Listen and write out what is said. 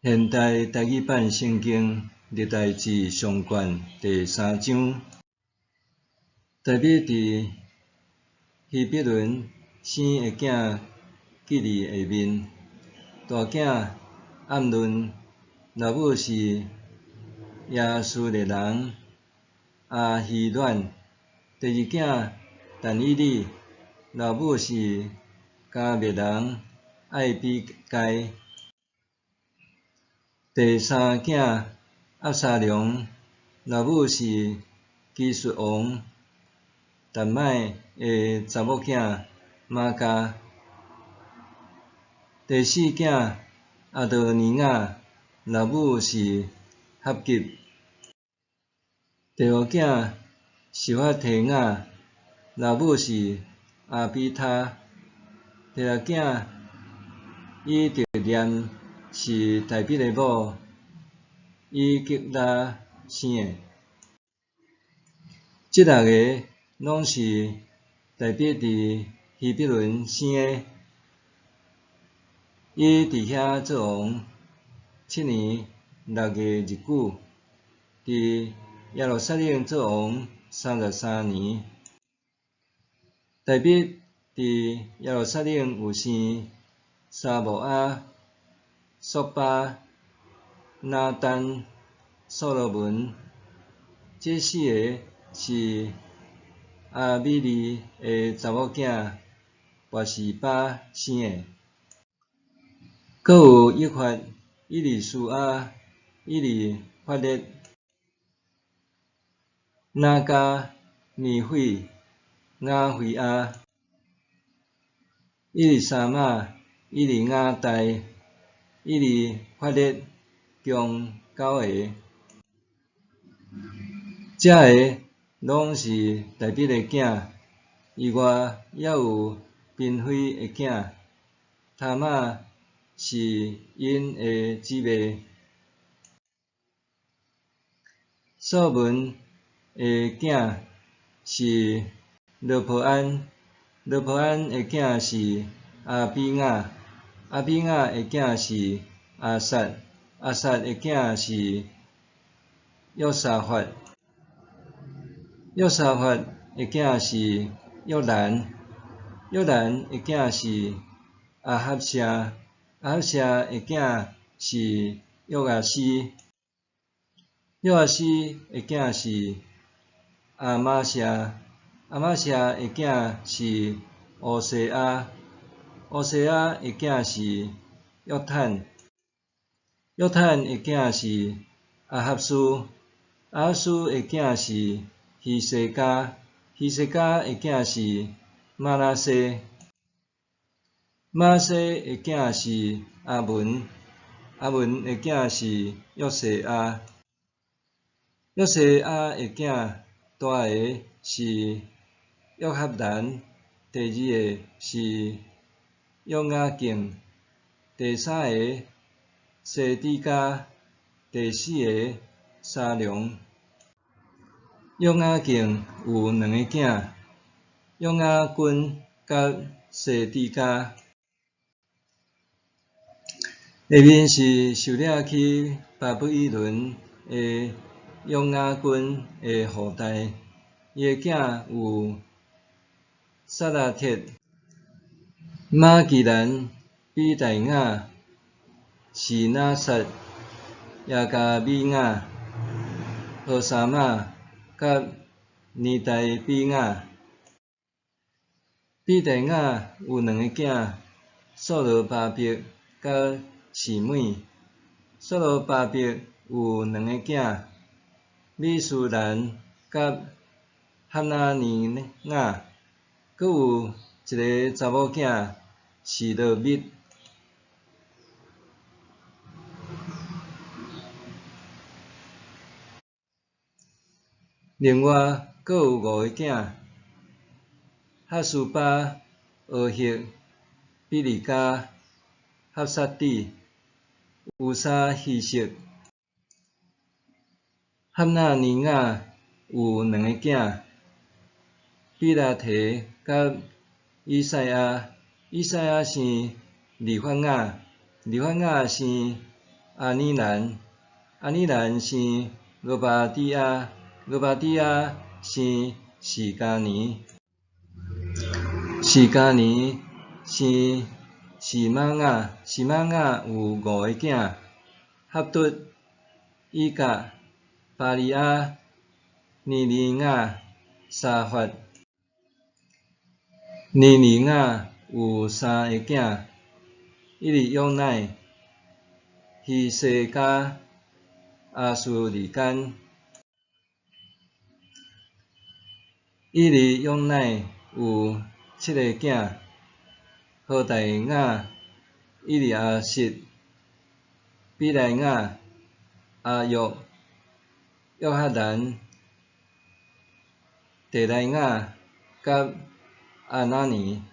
现代台语版圣经历代志上卷第三章，大卫伫希伯仑生的囝吉利下面，大囝暗嫩，老母是耶斯列人亚希暖；第二囝但以理，老母是迦密人艾比该。第三囝押沙龙，老母是基述王达买的查某囝玛迦。第四囝亚多尼雅，老母是哈吉。第五囝示法提雅，老母是亚比他。第六囝以特念，是大卫的某以革拉生的。这六个拢是大卫伫希伯仑生的。伊伫遐做王7年6月日久，伫耶路撒冷做王33年。大卫伫耶路撒冷有生撒母耳、索巴、拿单、所罗门，这四个是亚米利的查某囝拔示巴生的。阁有约法、以利书亚、以利法列、拿迦、尼费、雅非亚、以利沙玛、以利亚代、以利法列，共九个。这个拢是大卫的囝，以外犹有嬪妃的囝，他玛是𪜶的姊妹。所门的囝是罗波安，罗波安的囝是亚比雅，亚比雅的囝是亚撒，亚撒的囝是约沙法，约沙法的囝是约兰，约兰的囝是亚哈谢，亚哈谢的囝是约阿斯，约阿斯的囝是亚玛谢，亚玛谢的囝是乌西亚，乌西亚的囝是约坦，约坦的囝是亚哈斯，亚哈斯的囝是希西家，希西家的囝是玛拿西，玛拿西的囝是亚文，亚文的囝是约西亚，约西亚的囝大个是约哈难，第二个是约雅敬，第三个西底家，第四个沙龙。约雅敬有两个囝，约雅斤佮西底家。下面是受掠去巴比伦的约雅斤的后代，伊的囝有撒拉铁、玛基兰、比大雅、示拿撒、耶加米亚、何沙玛佮尼代比亚。比大雅有两个囝，所罗巴伯佮示每。所罗巴伯有两个囝，米书兰佮哈拿尼雅，阁有一个查某囝示罗密。另外，阁有五个囝：哈书巴、俄赫、比利迦、哈撒底、乌撒希色。哈纳尼雅有两个囝：比拉提佮以赛亚。以赛亚生利法雅，利法雅生亞尼蘭，亞尼蘭生俄巴底亞，俄巴底亞生示迦尼，示迦尼生示瑪雅，示瑪雅有五个囝：哈卒、以甲、巴利亞、尼利亞、沙法。尼利亞有三个囝：以利約乃、希西家、亞斯利干。以利約乃有七个囝：何大雅、以利亞實、比萊雅、亞育、約哈難、提萊雅佮亞拿尼。